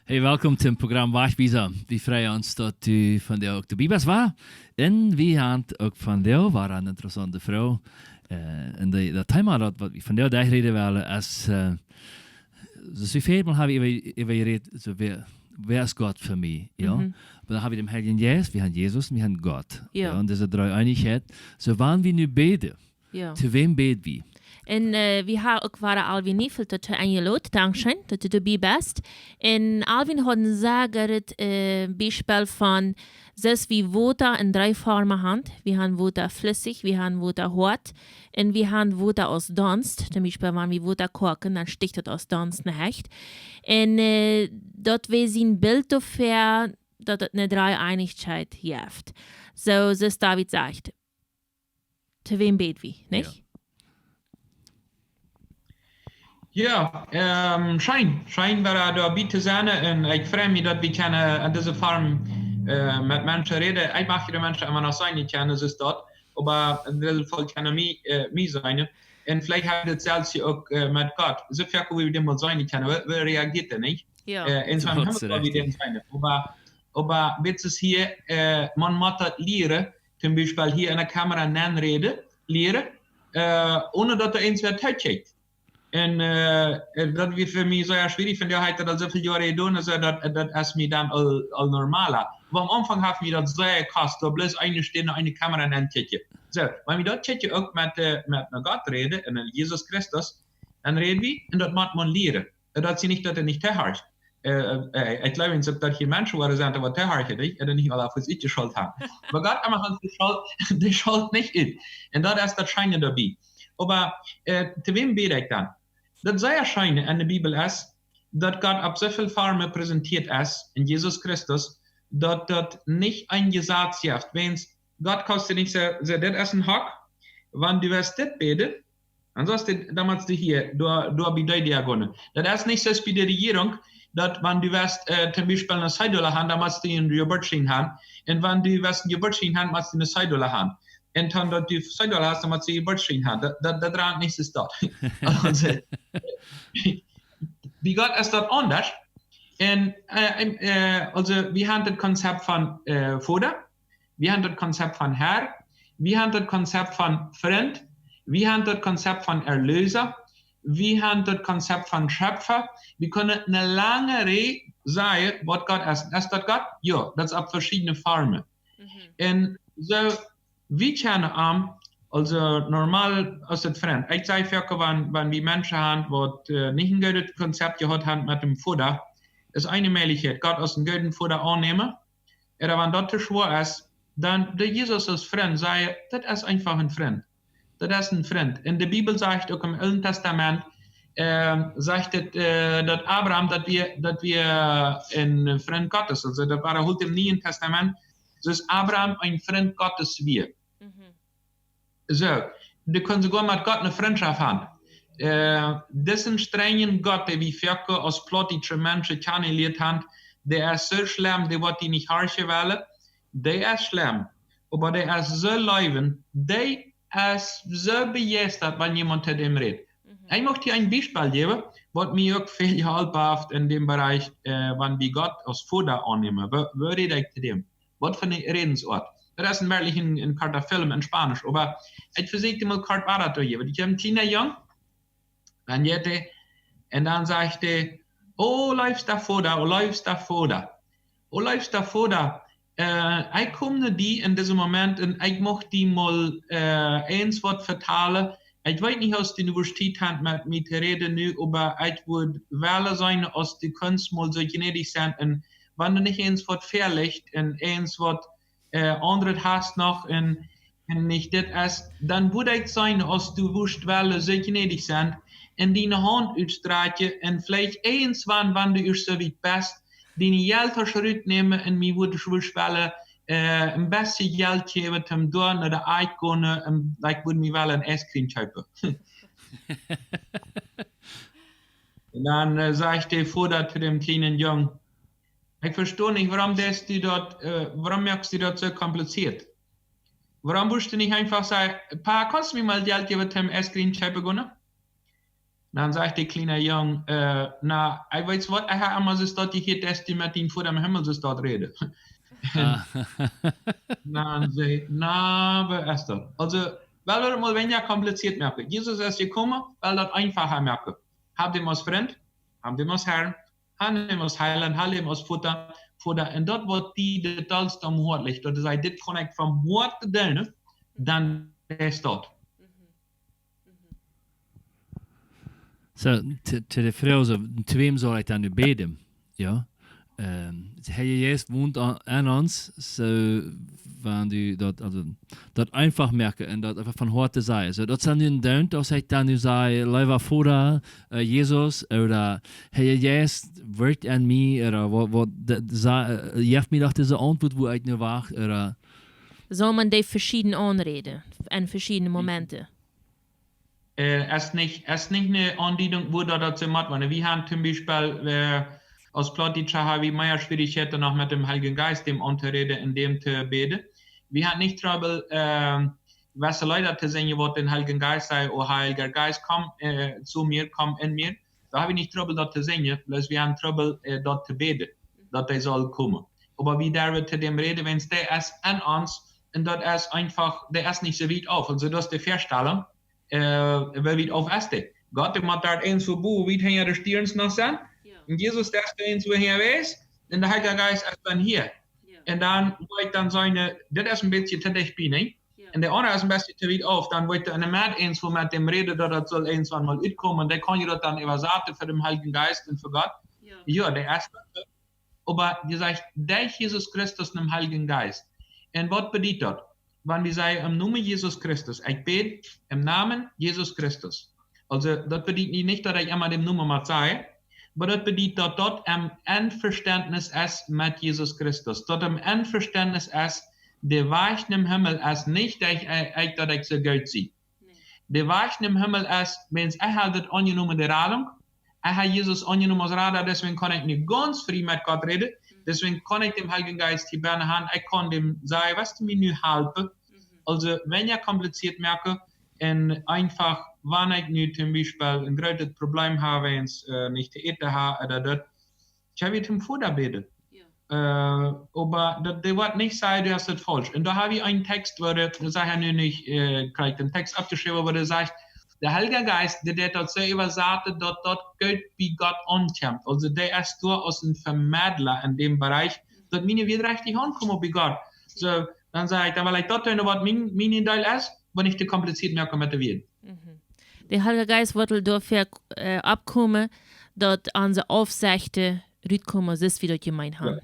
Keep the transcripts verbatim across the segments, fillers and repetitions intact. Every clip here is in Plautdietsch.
Hey, welkom toom Programm Wajchwiesa. Wie freien ons, daut du vondoag uk doabie best, wa? Un wie haben uk vondoag wada eene interessante Froag. Äh, un de, daut Thema, daut, waut wie vondoag derchräden wellen, es, äh, soo aus wie väl Mol haben äwa, äwa jerät, soo, wäa, wäa es Gott fa mie, jo? Mhm. Oba dan haben wie dän Heiljen Jeist, wie haben Jesus, wie haben Gott. Jo. Jo, un dise Dreeeenichkjeit. Soo, wan wie nu bäden, Jo. To wäm bäd wie? Un, äh, wie haben uk wada Alwin Neufeld doatoo enjelot. Dankscheen, daut du doabie best. Un Alwin haud een sea goodet, äh, Biespel von, soo aus wie Wota en dree Formen haben. Wie haben Wota flüssich, wie haben Wota hoat, un wie haben Wota aus Donst. Toom Biespel, wan wie Wota koaken, dan stiecht daut aus Donst no Hecht. Un, äh, daut wia sien Bilt doafäa, daut et eene Dreeeenichkjeit jeft. Soo, soo aus David sajcht, to wäm bäd wie, nich? Jo. Jo, ähm, scheen, scheen wada doabie to sennen. Un ekj frei mie, daut wie kjennen aun dise Form, äh, met Menschen räden. Ekj mach de Menschen emma noch seenen, ekj kjenn, daut es daut. Oba en dit Faul kjennen mie, äh, mie seenen. Un veleicht haben wie daut selfst hia uk, äh, met Gott. Soo foaken, woo wie dän mol seenen kjennen, woo, woo reageet hee, nich? Jo. Äh, en sien Himmel, woo wie dän seenen. Oba, oba, dit es hia, äh, maun mott daut lieren, toom Biespel hia enne Kamera nenräden, lieren, äh, onen daut doa eena waut tookjikjt. Un, äh, äh, daut wia fa mie sea schwierich, von doa haud ekj daut aul soo väl Joaren jedonen, soo daut, daut es mie dan aul, aul normaler. Oba aum Aunfank haft mie daut sea jekost, doa bloos eene Stemm, eene Kamera nenkjikjen. Soo, wan wie daut kjikjen uk met, äh, met, met Gott räden, un met Jesus Christus, dan räd wie, un daut mott maun lieren. Daut es nich, daut hee nich toohorcht. Äh, äh, ekj jleew uk, daut hia Menschen woaren sennen, waut toohorchen, nich? Un nich aule fa sikj de Schult haben. Oba Gott, hee mach ons de Schult, de Schult nich ut. Un daut es daut Scheene doabie. Oba, äh, to wäm bäd ekj dan? Daut sea scheene enne Bibel es, daut Gott opp soo väl Formen präsentieet es en Jesus Christus, daut daut nich een Jesaz jeft. Wiels Gott kaust du nich soo, soo, dit es een Hock, wan du woascht dit bäden, dan sajcht hee, dan motst du hia, doa, doa bie dee Diakonie. Daut es nich soo aus bie de Rejierunk, daut wan du woascht, äh, toom Biespel eene Cedula haben, dan motst du eenen Jeburtsschien haben. Un wan du woascht eenen Jeburtsschien haben, motst du eene Cedula haben. Un dan daut du Cedula hast, dan motst du eenen Jeburtsschien haben. Daut, daut, daut rant nich soo doa. Aulsoo, bie Gott es daut aundasch. Un, äh, äh, aulsoo, wie haben daut Konzept von, äh, Voda, wie haben daut Konzept von Herr, wie haben daut Konzept von Frint, wie haben daut Konzept von Erlöser, wie haben daut Konzept von Schöpfa. Wie kjennen eene lange Rieej sajen, waut Gott es. Es daut Gott? Jo, daut es opp veschiedne Formen. Mhm. Un soo, wie kjennen am, aulsoo normal aus daut Frint. Ekj saj foaken, wan, wan wie Menschen haben, waut, äh, nich een goodet Konzept jehaut haben met däm Voda, es eene Mäajlichkjeit, Gott aus een gooden Voda aunnämen. Ooda wan daut too schwoa es, dan de Jesus aus Frint, sajen, daut es eefach een Frint. Daut es een Frint. Un de Bibel sajcht uk em Oolen Tastament, ähm, sajcht et, äh, daut Abraham, daut wia, daut wia een Frint Gottes. Aulsoo, daut wia uk em Nieen Tastament, daut Abraham een Frint Gottes wia. Mhm. Soo, dee kunnen soogoa met Gott eene Frintschoft haben. Äh, disen strenjen Gott, dän wie foaken aus plautdietsche Menschen kjannenjelieet haben, dee es soo schlemm, dee woat die nich horchen wellen. Dee es schlemm. Oba dee es soo leewent, dee es soo bejeistat, wan jemaunt to däm rät. Mhm. Ekj mucht hia een Biespel jäwen, waut mie uk väl jeholpen haft en däm Bereich, äh, wan wie Gott aus Voda aunnämen. Woo, woo räd ekj to däm? Waut fa eene Rädensoat? Daut es een werkjlich een, een korta Film en Spaunisch, oba ekj vesieekj mol kort wada to jäwen. Ekj hab een kjliena Jung, dan jeit hee, un dan sajcht hee: "Oh, leefsta Voda, oh, leefsta Voda. Oh, leefsta Voda, äh, ekj kom no die en disen Moment un ekj mucht die mol, äh, eens waut vetalen. Ekj weet nich, aus du nu Tiet hast met mie to räden nu, oba ekj wudd wellen seenen, aus du kunst mol soo jnädich sennen un wan du nich eens waut väalicht un eens waut, äh, aundret hast noch un, un nich dit es, dan wudd ekj seenen, aus du wurscht wellen soo jnädich sennen un diene Haunt utstrakjen un veleicht eens wan, wan du ieescht soo wiet best, diene Jelttasch rutnämen un mie wudd, wurscht wellen, äh, een bät Jelt jäwen, toom doa no de Akj gonen un ekj wudd mie wellen een Ice Cream kjeepen." Un dan, äh, sajcht de Voda to däm kjlienen Jung: "Ekj vesto nich, wuarom deist du daut, äh, wuarom moakst du daut soo kompliziert? Wuarom wurscht du nich eefach sajen: 'Pa, kaust du mie mol Jelt jäwen, toom Ice Cream kjeepen gonen?'" Dan sajcht de kjliene Jung, äh, na, ekj weet waut, ekj hab emma soo daut, du hia deist du met dien Voda em Himmel soo daut räden. Dan säd, na, waut es daut? Aulsoo, well wie daut mol weinja kompliziert moaken. Jesus es jekomen, well daut eenfacha moaken. Hab am aus Frint, hab am aus Herr, hab am aus Heilaunt, hab am aus Voda, Voda. Un daut waut die daut dollste aum Hoat licht, daut es, dit kaun ekj von Hoat doonen, dan es daut. Soo, to, to de Froag, soo, to wäm saul ekj dan nu bäden? Jo. Ähm, Heilja Jeist wont aun, aun ons, soo, wan du daut, aulsoo, daut eenfach moaken un daut eefach von Hoat sajen. Soo, daut saul nu een Doonen, aus ekj dan nu saj, leewa Voda, äh, Jesus, ooda Heilja Jeist, wirkj aun mie, ooda waut, waut, de, sa-, äh, jeff mie doch dise Auntwuat, wua ekj nu wacht, ooda. Saul maun dee veschieden aunräden, en veschiedne Momente? Äh, es nich, es nich eene Aundiedunk, woo daut, daut see mott woaren. Wie haben toom Biespel, äh, aus Plautdietsche haben wie mea Schwierichkjeiten noch met däm Heiljen Jeist, däm auntoräden un däm to bäden. Wie haben nich Trubbel, ähm, wesse Leeda to sinjen, waut dän Heiljen Jeist sajen, O Heilja Jeist, komm, äh, to mie, komm en mie. Doa haben wie nich Trubbel daut to sinjen, bloos wie haben Trubbel, äh, daut to bäden, daut hee saul komen. Oba wie derwen to däm räden, wiels dee es en ons, un daut es eenfach, dee es nich soo wiet auf. Aulsoo, daut es de Väastalunk, äh, woo wiet auf es dee? Gott, dee mott doa irjentwua, woo wiet hinja de Stierns noch sennen. Jo. Un Jesus, dee es doa irjentwua hinjawäajes. Un de Heilja Jeist es dan hia. Jo. Un dan, woo ekj dan saj, äh, dit es een bät to dicht bie, nä? Jo. Un de aundra es een bät to wiet auf. Dan woa ekj doa en de Medd irjentwua met däm räden, daut daut saul irjentwan mol utkomen. Un dan kaun je daut dan äwasaten fa dän Heiljen Jeist un fa Gott. Jo. Jo, dee es doa. Oba dee sajcht, derch Jesus Christus un däm Heiljen Jeist. Un waut bediet daut? Wan wie sajen, em Nomen Jesus Christus, ekj bäd em Nomen Jesus Christus. Aulsoo, daut bediet nich, nich daut ekj emma dän Nomen mott sajen, oba daut bediet, daut daut em Envestentnis es met Jesus Christus. Daut em Envestentnis es, de Wajch nom Himmel es nich, daut ekj, ekj, daut ekj soo goot sie. De Wajch nom Himmel es, wiels ekj hab daut aunjenomen, de Radunk. Ekj hab Jesus aunjenomen aus Rada, deswäajen kaun ekj nu gaunz frie met Gott räden. Deswäajen kaun ekj dän Heiljen Jeist hia bennen haben. Ekj kaun däm sajen, west du mie nu halpen? Aulsoo, weinja kompliziert moaken un eenfach, wan ekj nu toom Biespel een grootet Problem hab, wiels, äh, nich to äten hab ooda daut, ekj hab hia toom Voda bäden. Jo. Äh, oba daut, dee woat nich sajen, du hast daut faulsch. Un doa hab wie een Tekst, wua dee, daut saj ekj nu nich, äh, krakjt dän Tekst oppjeschräwen, oba dee sajcht, de Heilja Jeist, dee deit daut soo äwasaten, daut daut goot bie Gott aunkjemt. Aulsoo, dee es doa aus een Vemedla en däm Bereich, daut miene Wieed rajcht aunkomen bie Gott. Soo, dan saj ekj, dan well ekj daut doonen, waut mien, mien Deel es, oba nich to kompliziert moaken met de Wieed. Mhm. De Heilja Jeist woat doafäa, äh, oppkomen, daut onse Aufsechten rutkomen, soo aus wie daut jemeent haben.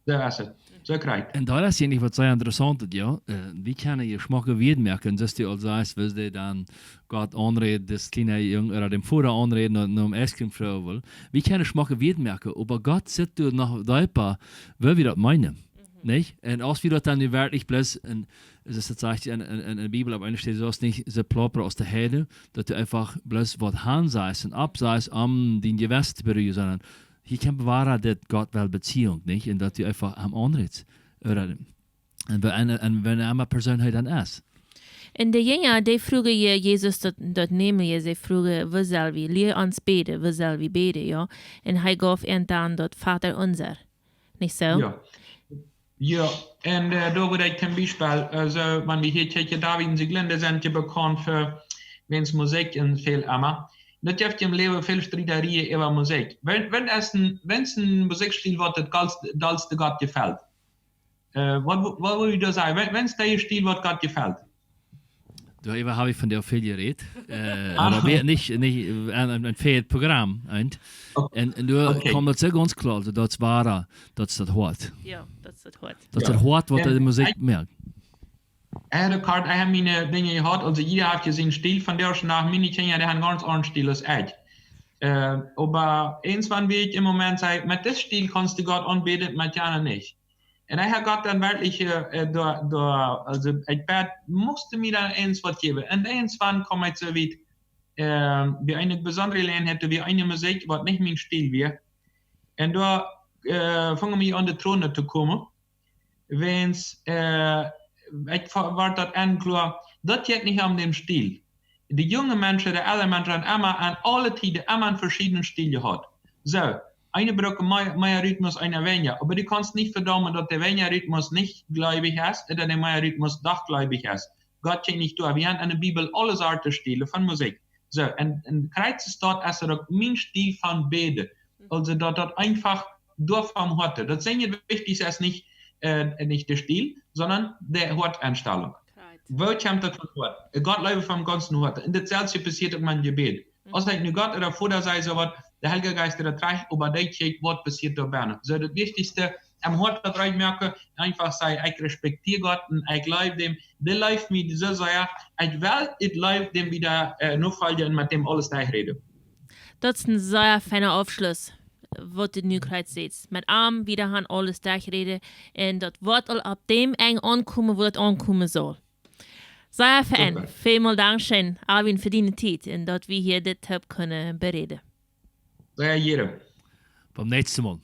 Jo. Soo es et. Soo krakjt. Un daut es eejentlich waut sea interessaunt es, jo. Äh, wie kjennen hia schmocke Wieed moaken, soo aus du aul sajchst, woo dee dan Gott aunräden, daut kjliene Jung, ooda däm Voda aunräden, daut no Ice Cream froagen well. Wie kjennen schmocke Wieed moaken, oba Gott sitt doa noch deepa, woo wie daut meenen. Mhm. Nich? Un aus wie daut dan nu werkjlich bloos en, es daut sajcht en, en, en de Bibel opp eene Städ, soo aus nich soo plaupren aus de Heiden, daut du eenfach bloos waut han sajchst un opp sajchst, om dien Jewessen to beruhigen, sonda hia kjemt wada daut Gott well Beziehunk, nich? Un daut du eenfach am aunrätst. Ooda, un wan, un wan emma Persoon hee dan es. Un de Jinja, dee fruagen je Jesus daut, daut nämen je, see fruagen, woo sell wie, lia ons bäden, woo sell wie bäden, jo? Un hee jeef an dan daut Vaterunser. Nich soo? Jo. Jo, un, äh, doa woa ekj toom Biespel, äh, soo, wan wie hia kjikjen, David un Sieglinde sent je bekaunt fa, wiels Musikj un väl emma. Daut jeft em Läwen väl Striederien äwa Musikj. Wan, wan es een, wan es een Musikjstil, waut daut dollste, dollste Gott jefelt? Äh, waut, waut wudd jie doa sajen? Wan, wan es dee Stil, waut Gott jefelt? Doa äwa hab ekj vondoag väl jerät. Äh, oba wie, nich, nich, een, een, een väl Program, eent. Okay. Un, un doa kjemt daut soo gaunz kloa, aulsoo daut es wada, daut es daut Hoat. Jo, daut es daut Hoat. Daut es daut Hoat, waut de Musikj moakt. Ekj hab de Kart, ekj hab miene Dinja jehaut, aulsoo jieda haft je sienen Stil, vondoag dän Dach miene Kjinja, dee haben gaunz aundren Stil aus ekj. Äh, oba eent waut ekj em Moment saj, met disen Stil kaust du Gott aunbäden, met jana nich. Un ekj hab Gott dan werkjlich, äh, doa, doa, aulsoo, ekj bäd, must du mie dan eent waut jäwen. Un eent waut kjeem ekj soo wiet, äh, bie eene besondre Jeläajenheit, doa wia eene Musikj, waut nich mien Stil wia. Un doa, äh, fungen mie aun de Tronen to komen. Wiels, äh, ekj wa-, wort daut enn kloa, daut jeit nich om dän Stil. De junge Menschen, de eldre Menschen haben immer an alle Tieden immer einen verschiedenen Stil gehabt. So, eine brukt mehr, mehr Rhythmus, eine weniger. Aber du kannst nicht verdammen, dass der weniger Rhythmus nicht gläubig ist oder der mehr Rhythmus doch gläubig ist. Gott kennt nicht durch. Wir haben in der Bibel alle Sorten Stile von Musik. So, und, und Kreuz ist dort, als er auch mein Stil von Bede. Also, dass das einfach durch vom Horte. Das Singen wichtig ist nicht, äh, nicht der Stil, sondern der Horteinstellung. Wo kommt das von Hort? Gott liebe vom ganzen Horte. Und dasselbe passiert in meinem Gebet. Als ich nu Gott oder Vater sei, so was, der Heilige Geist, der trägt, aber der kriegt, was passiert da binnen. So, das Wichtigste, am Hort das rein merken, einfach sei, ich respektiere Gott und ich liebe dem, der liebt mich so sehr, ich will, ich liebe dem wieder, äh, nachfolgen und mit dem alles durchreden. Dat es een sea feina Aufschluss, waut du nu kjrichst, met am wieda han aules derchräden un daut woat aul opp däm Enj aunkomen, wua daut aunkomen saul. Sea fein. Välmol dankscheen, Alwin, fa diene Tiet un daut wie hia dit toop kunnen beräden. Sea jieren. Bat näakjstet Mol.